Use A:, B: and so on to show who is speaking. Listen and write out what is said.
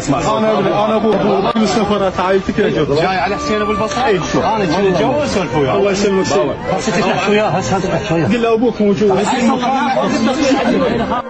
A: اسمع انا ابو السفرات عائلتك يا جو.
B: جاي على حسين ابو البصره؟
A: اي شو
B: انا كنت اتجوز سولف وياه.
A: الله يسلمك سيدي.
B: هسه تفتح وياه هسه تفتح وياه.
A: قل له ابوك موجود.